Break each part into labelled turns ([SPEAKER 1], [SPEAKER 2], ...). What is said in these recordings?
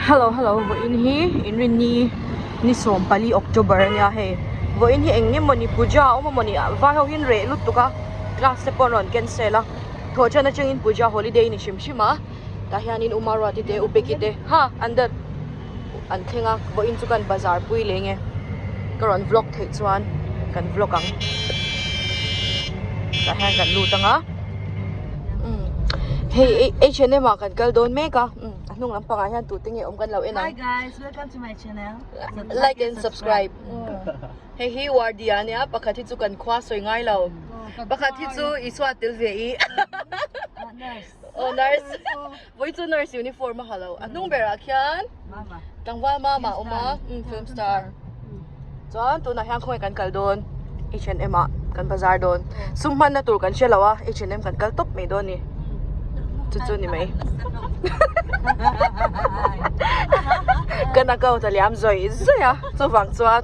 [SPEAKER 1] Hello hello vawiin hi inrinni ni 14 October ania hei vawiin hi eng nge mawni puja a awm a mawni vai ho hian reh lutuk a class te pawh an rawn cancel a thawh tan atangin puja holiday a ni hrim hrim a tah hianin u Maruati te u Peki te ha an dat an thleng a vawiin chu kan bazar pui leh nge ka rawn vlog theih chuan kan vlog ang tah hian kan lut ang a umm hei H and M ah kan kal dawn mek a umm a hnung lampangah hian tute nge awm kan lo en ang
[SPEAKER 2] Hi guys, welcome to my channel.
[SPEAKER 1] Like and subscribe hei hi wardia ania pakhat hi chu kan khua sawi ngai lo pakhat hi chu Isua tel ve i aw nurse. Vawi chu nurse uniform a ha lo. A hnung berah khian tlangval mama a awm a, umm film star. Chuan tunah hian khawnge kan kal dawn H and M ah kan bazar dawn. Sum hmanna tur kan hre lo a, H and M kan kal tawp mai dawn a ni. Chu chu ni mai. Kan account a liam zawih zawih a, chuvang chuan.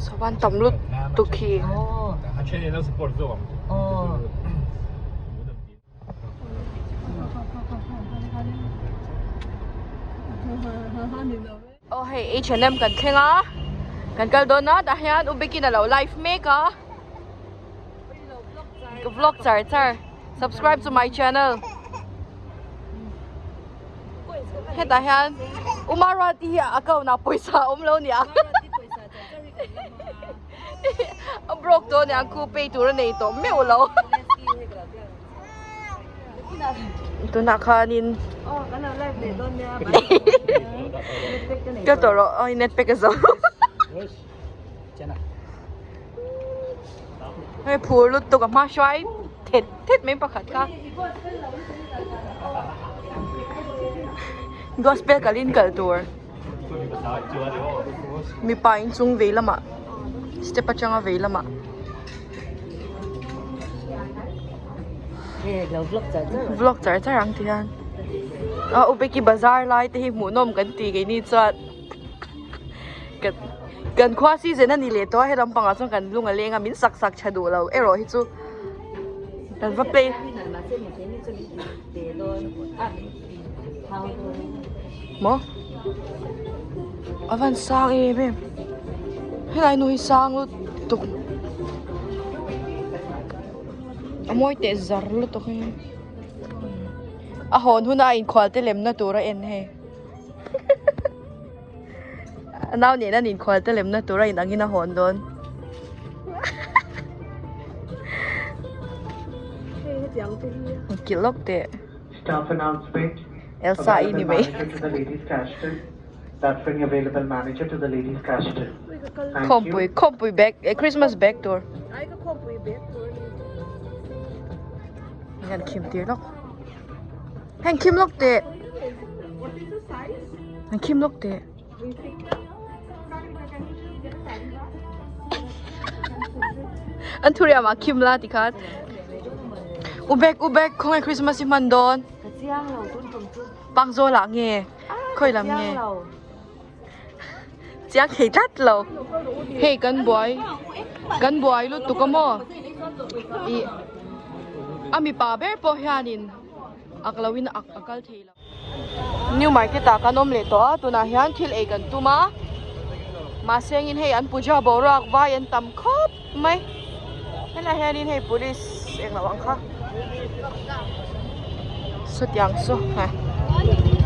[SPEAKER 1] Sawan tam lutuk hi. Aw hei H and M kan thleng a kan kal dawn a tah hian u Bekin a lo live mek a ka vlog char char subscribe to my channel hetah hian u Maruati hi a account ah pawisa a awm lo nia. A broke tawh aniang khu pay tur a nei tawh meuh lo tunah khanin ka tawh rawh aw net pack a zo hei phur lutuk a hma hruai thet thet mai pakhat kha gospel kalin kal tur. Mipa inchung vei lamah step atanga vei lamah vlog char char ang ti hian a u Becky bazar lai te hi hmuhnawm kan ti keini chuan kan kan khua season a ni leh tawh a he lampangah chuan kan lung a leng a min sak sak tha duh lo erawh hi chu kan va play. Maw a van sang em em helai nu hi sang lutuk a mawi teh zar lutuk hi a hawn huna a inkhual te lemna tur a en hei a nau nena an inkhual te lemna tur a inang in a hawn dawn. Kilh lawk teh.
[SPEAKER 3] Staff announcement
[SPEAKER 1] Elsa i
[SPEAKER 3] Available
[SPEAKER 1] ni mai.
[SPEAKER 3] manager to the ladies castle. That bring available manager to the ladies castle. Thank you.
[SPEAKER 1] Khawmpui khawmpui bag eh Christmas bag tur.
[SPEAKER 2] Ai ka khawmpui bag tur ni.
[SPEAKER 1] Hian khim tir lawk. Heng khim lawk teh.
[SPEAKER 2] What is the size?
[SPEAKER 1] Heng khim lawk teh. An thuriam ah khim la tikhan. U bag u bag khawngaih Christmas hi hman dawn.
[SPEAKER 2] Ka chiang lo tun tum chu.
[SPEAKER 1] Pak zawl ah nge khawi lam nge. Chiang thei tlat lo. Hei kan buai kan buai lutuk a maw. Ih a mipa ber pawh hianin ak lo in ak a kal thei lo. New market ah kan awm leh tawh a tunah hian thil ei kan tum a mahse engin hei an puja boruak vai an tam khawp mai helai hianin hei police englo ang kha sawtiang saw ha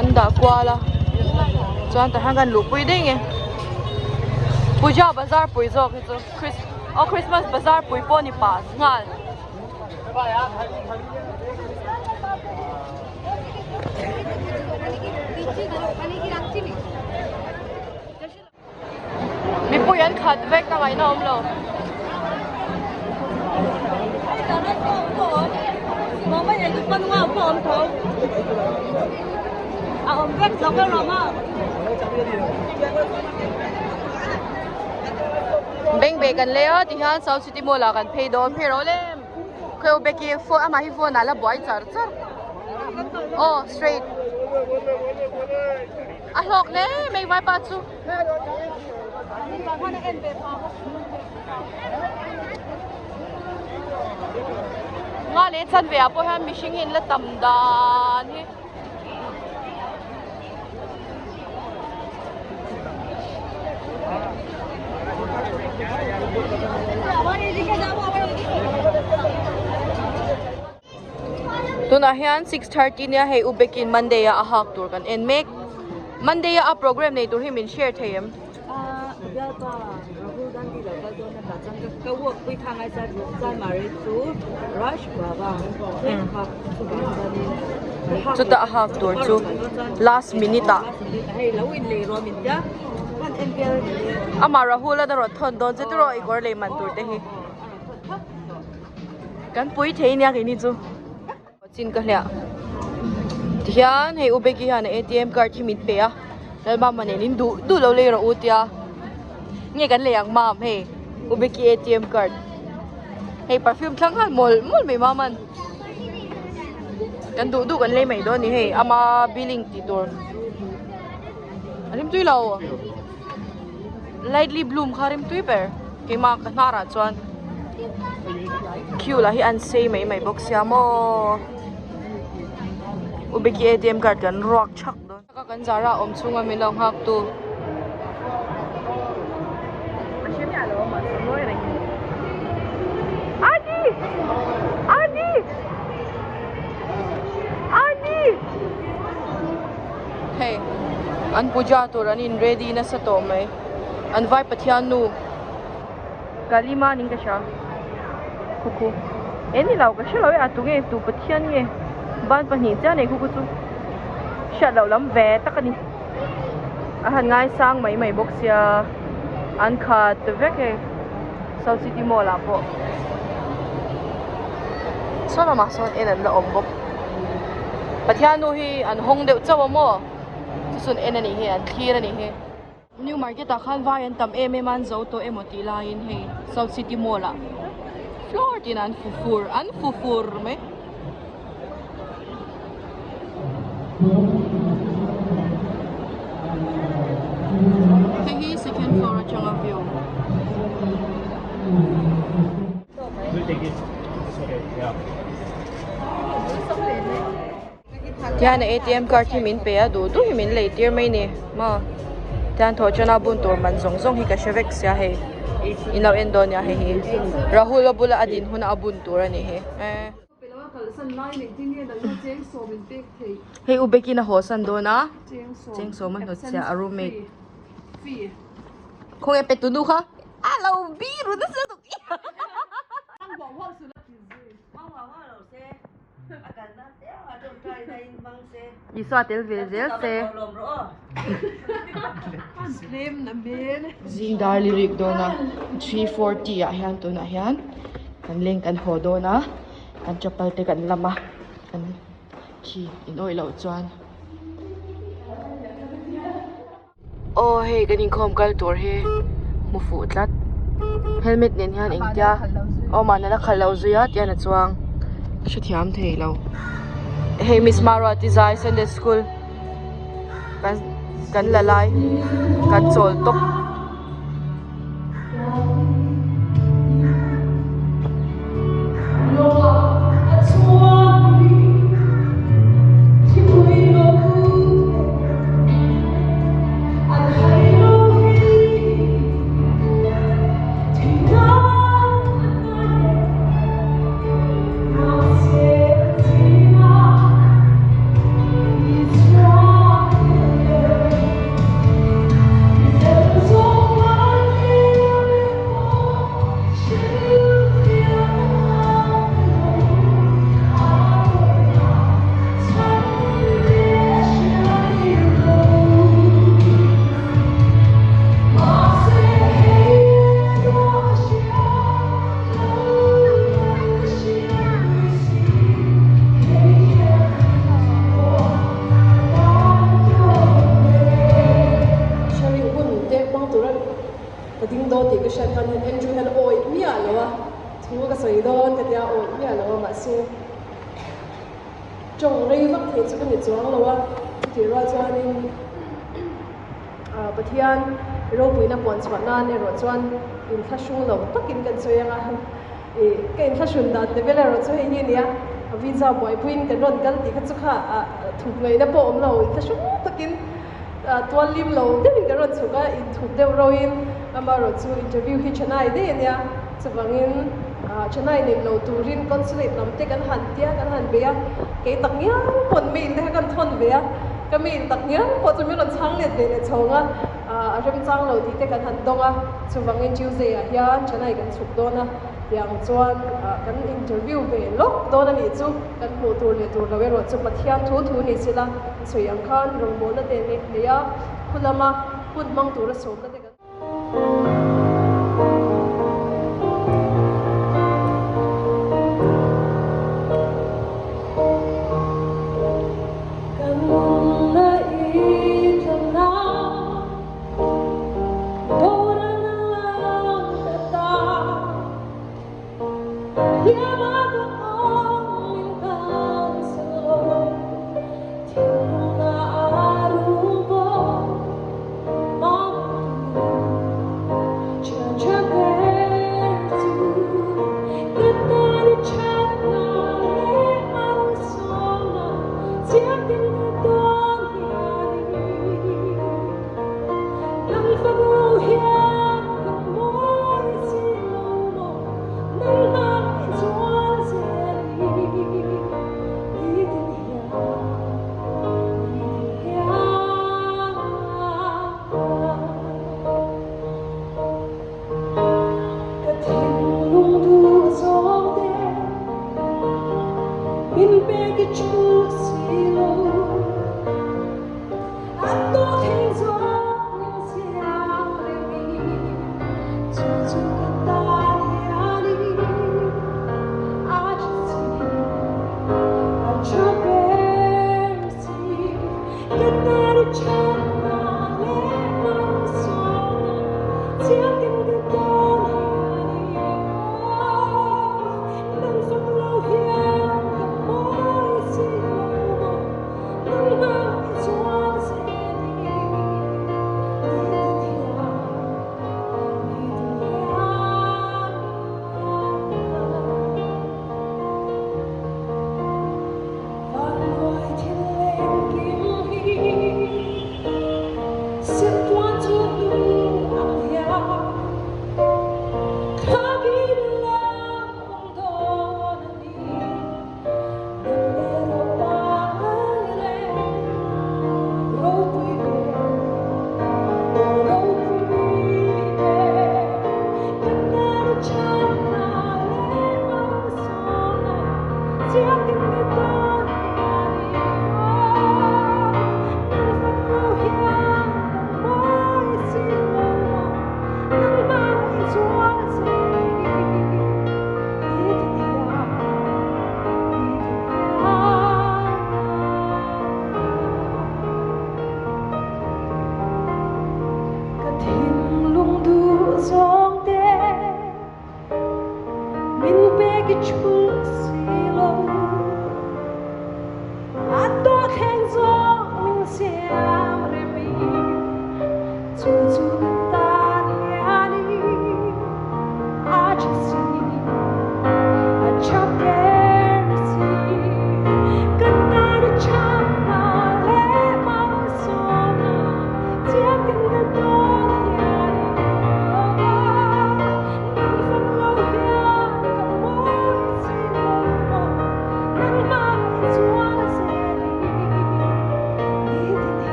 [SPEAKER 1] an dah kual a chuan tah hian kan luhpui daih nge puja bazar pui zawk hi chu chris aw christmas bazar pui pawh ni pah nghal. Mipui an khat vek a ngaihna awm lo. Beng ve kan lei a tihian South City Mall ah kan phei dawn phei rawh le. Kheu Becky phone amah hi phone ah la buai char char aw straight a hlawk hle mai vaipa chu Nga leh chanve ah pawh hian mihring hi an la tam dan hi. Tunah hian 6:30 nia hei Ubekin Monday a a hak tur kan en mek. Monday a a program nei tur hi min share thei em? Chuta a hak tur chu last minute ah amah Rahul a rawn thawn dawn che tiraw i kawr lei man tur te hi kan pui thei nia keini chu. Chin ka hliah tihian hei u Becky hian a atm card hi min pe a Lalmama nen in duh duh lo lei rawh u tia nge kan lei ang mam hei u Becky atm card hei perfume thlang nghal mawlh mawlh mai mam an kan duh duh kan lei mai dawn a ni hei ama billing tih tur a rimtui lo lightly bloom kha a rimtui ber keimah ka hnar ah chuan queue lah hi an sei mai mai bawk sia maw ubeki atm card kan ruak thak dawn ka kan zara awm chhunga min lo nghak tu Adi Adi Adi Hei an puja tur an in ready nasa tawh mai an vai pathian nu Kalima ning ka hria khu khu he ni lo ka hre lo e a tunge tu pathian nge ban pahnih chiah nei khu khu chu hriat loh lam ve tak a ni a han ngaisang mai mai bawk sia an khat vek hei South City Mall ah pawh saw lamah sawn en an la awm bawk Pathian nu hi an hawng deuh chauh a maw chu chuan en a nih hi an thlir a nih hi. New Market ah khan vai an tam em em a an zo tawh emaw tih laiin hei South City Mall ah floor tin an fu fur an fu fur mai. Hei hi second floor atanga view. Tihian atm card hi min pe a duh duh hi min lei tir mai ni maw tihian thawh chana bun tur man zawng zawng hi ka hre vek sia hei in lo en dawn nia hei hi Rahul a bula a din huna a bun tur a nih hi eh hei u Becky in a haw san dawn a cheng sawm a hnawt chhiah a roommate khawnge pe tu nu kha a lo biru nasa lutuk. Isua tel ve zel se. Zing dar lirik dawn a 3:40 ah hian tunah hian kan leng kan haw dawn a kan chapal te kan lam a kan khi in awih loh chuan Aw hei kan inkhawm kal tur hi hmu fuh tlat helmet nen hian engtia aw mahni la khalh loh zui a tihian a chuang hrethiam thei lo hei miss Maruati zai sunday school kan kan la lai kan chawl tawp.
[SPEAKER 4] Sharing hun te hmang tura ka ding dawn tih ka hriat khan hian Andrew hian a awih miah lo a, thu ka sawi dawn ka tia a awih miah lo a mahse tawng rei vak thei chu ka ni chuang lo a, chutih rual chuanin Pathian ropuina puan chhuah nan erawh chuan inthlahrung lo takin kan sawi ang a. Ih ka inthlahrun dan te vel erawh chu hei hi a nia, visa buaipuiin kan rawn kal tih kha chu kha ah thup ngaihna pawh awm lo, inthlahrung takin tual lim lo deuhin kan rawn chhuk a, inthup deuh rauhin amaherawh chu interview hi Chennai daih a nia, chuvangin Chennai nei lo turin consulate lam te kan han tia kan han bei a, kei tak ngial pawn mail te kha kan thawn ve a, ka mail tak ngial pawh chu min rawn chhang let ve leh chhawng a. A remchang lo tih te kan han dawng a, chuvangin Tuesday ah hian Chennai kan chhuk dawn a, tiang chuan kan interview ve lawk dawn a nih chu, kan hmuh tur leh tur lo erawh chu Pathian thu thu ni sila sawi ang khan rawngbawlna te nei a, khu lama hun hmang tura sawmna te kan.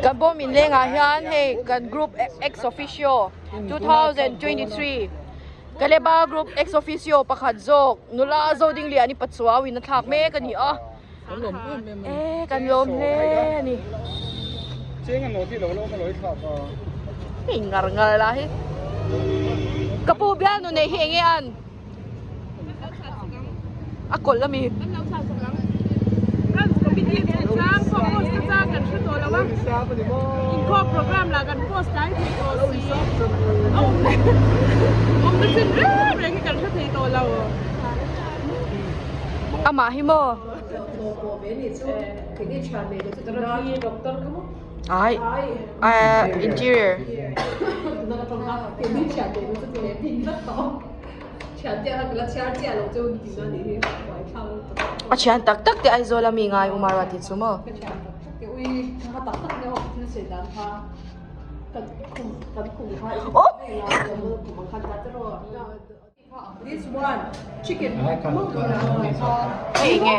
[SPEAKER 1] Kan bawm inlengah hian hei kan group ex officio 2023 Kaleba group ex officio pakhat zawk nula zo ding lian i pachuau in a thlak mek a ni a e kan lawm hle a ni. Hei ngar ngar la hi ka pu bialnu nei hi enge an. A kawlh a mi.
[SPEAKER 4] Chang pawh post te chang kan hre tawh lo a, inkhawm program lah kan post tlai thei tawh si, a awmna awmna chin reng reng hi kan hre thei tawh lo.
[SPEAKER 1] Amah hi maw? Ai interior. A thian tak tak te Aizawl a mi ngai Umar a ti chu maw? Hei nge?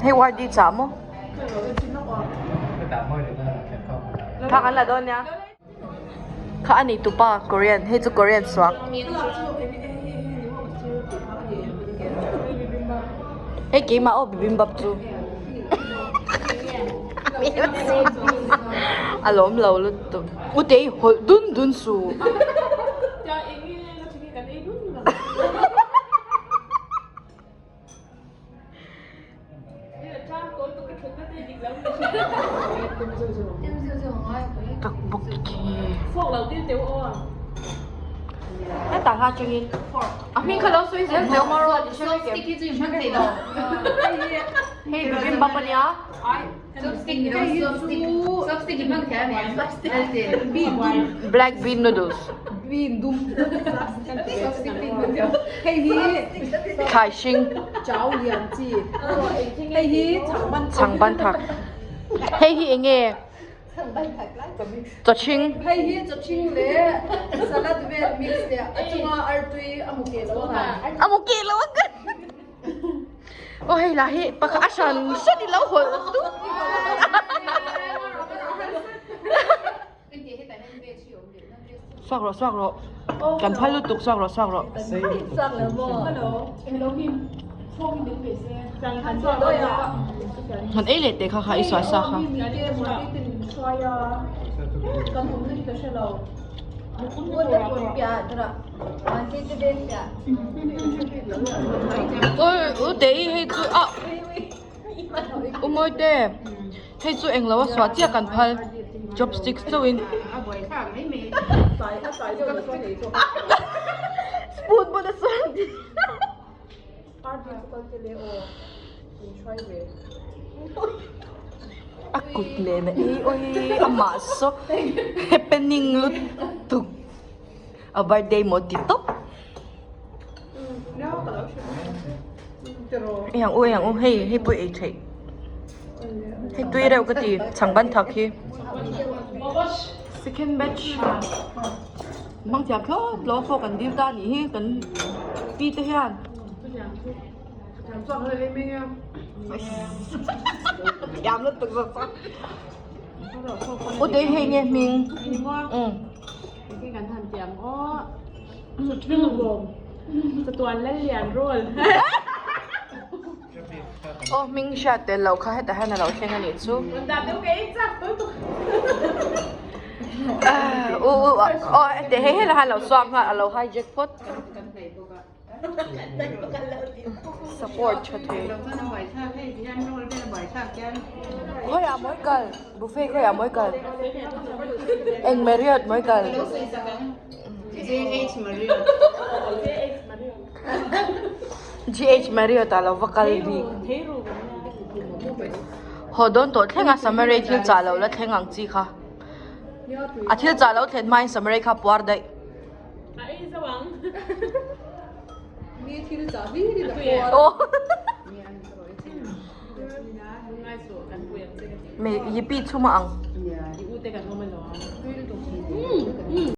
[SPEAKER 1] Hei YD chah maw? Kha kan la dawn nia. Kha a nei tupa Korean hei chu Korean suak. Hei keimah aw bibimbap chu. A lawm lo lutuk. Utei hawlh dun dun suh. Hetah hla atangin a hming kha lo sawi zel teh awm a rawh tih hre vek em? Hei bibimbap ania. Black bean noodles. Thlai hring. Chhang ban thak. Hei hi eng nge? Chawchhing. A mu keh lo a ka. Aw hei lah hi pakhat a hran hran i lo hawlh dup. Suak rawh suak rawh kan phal lutuk suak rawh suak rawh. Han ei leh teh kha kha i suah sa kha. Oi u te i hei chu a u mawi te hei chu englo a suah chiah kan phal chopsticks chauh in spoon pawn a suah A kut nen a ei oi amah saw happening lutuk a birthday maw ti tawp ei ang u ei ang u hei hei pawh ei theih hei tui reuh ka ti chhang ban thak hi second batch. Hmang thiam thlawt lo a fork an dil ta anih hi kan pi te hian. Thiam lutuk zawk chuan. U tei hei nge hming. Um. Aw hming hriat tel loh kha hetah hian a lo thleng anih chu. U u aw heti hei helai hian a lo suak nghal a lo hijack phawt. Support tha thei. Khawiah mawi kal buffet khawiah mawi kal eng Marriott mawi kal. GH Marriott ah lo va kal bik. Haw dawn tawh thleng a Samarei thil chah lo la thleng ang chi kha. A thil chah lo thlen hmain Samarei kha puar daih. Me yippee chhuma ang.